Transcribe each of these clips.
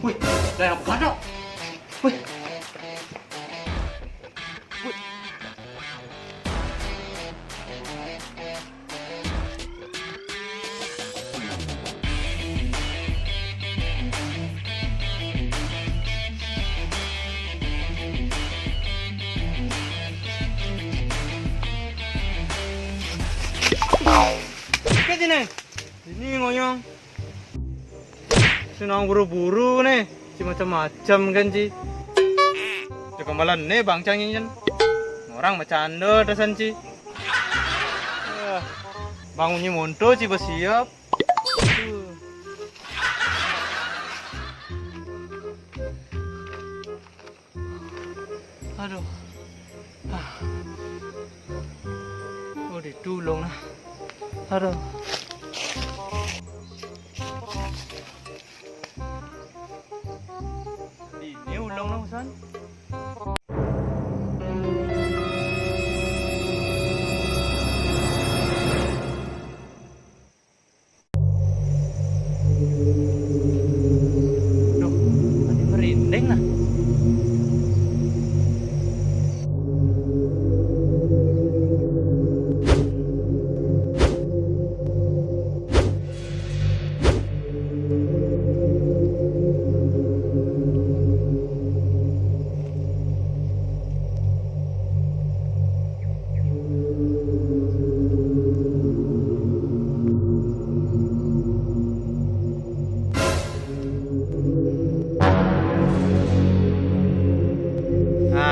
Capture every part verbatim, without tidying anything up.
Wih, lah yang begadok. Wih. Wih. Ke sini. Sini ngoyong. Senang buru-buru nih, ci macam-macam kan ci. Cek kembalan nih bang cang nyen. Orang macanda dasan ci. Eh, bangunnya monto ci bersiap. Aduh. Ah. Oh, ditulung nah. Aduh. Ini ulung nah, San. Duh, tadi merinding nah.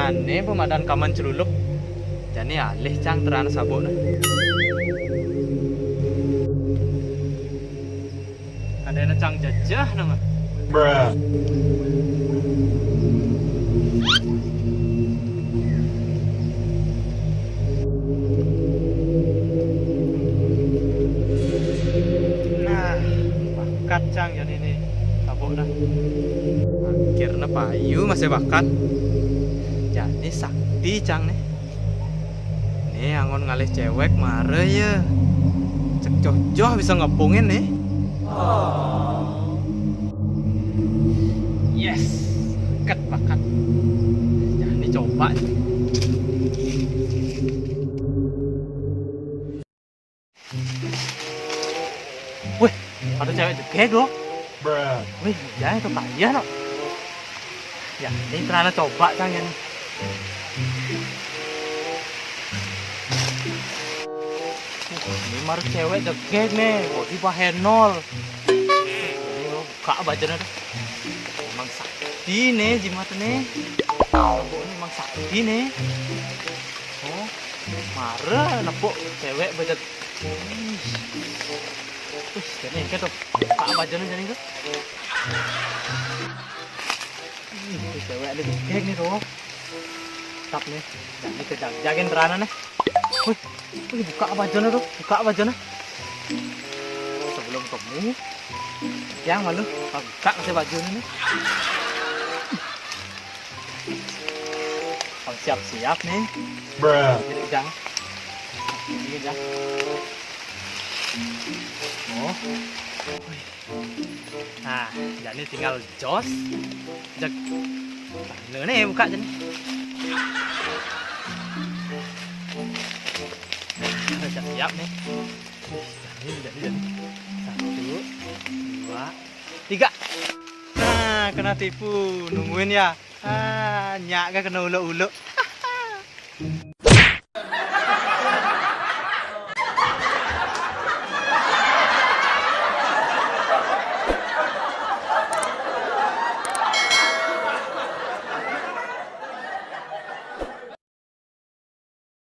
Ane pemadan kaman celulup. Jani alih cang terana sabuk nah. Ada na cang jajah nama. Nah, bakat cang jani nih. Sabuk dah. Akhirnya payu masih bakat. Jani sakti cang nih. Nih angon ngalih cewek mare ya. Cek joh-joh bisa ngepungin nih. Yes, ket bakat. Jani coba. Wih, ada cewek jegeg loh. Wih, ya itu kaya no. Ya, ini terana coba cang ya nih. Uh, ini maru cewek jegeg nih, bodi bahenol. Ini lo buka bajana tuh. Emang sakti nih jimat nih. Rambut ini emang sakti nih. Oh, mare nepuk cewek bajat. Wih. Wih, jani engke tuh. Pak bajane jani tuh. Ih, tuh cewek ada jegeg nih tuh. Tap nih. Jani kejag-jagen terana nih. Wih, wih buka bajane tuh. Buka bajane. Sebelum kamu yang malu buka kasih bajane nih. Pang siap-siap nih. Bruh. Jadi jang. Ini jang. Oh. Nah, jani tinggal jos. Jek. Nah, nih buka jani. Nah, udah siap-siap nih. Jani, jani, jani. Satu, dua, tiga. Nah, kena tipu. Nungguin ya. Ah, nyak ga kena uluk-uluk.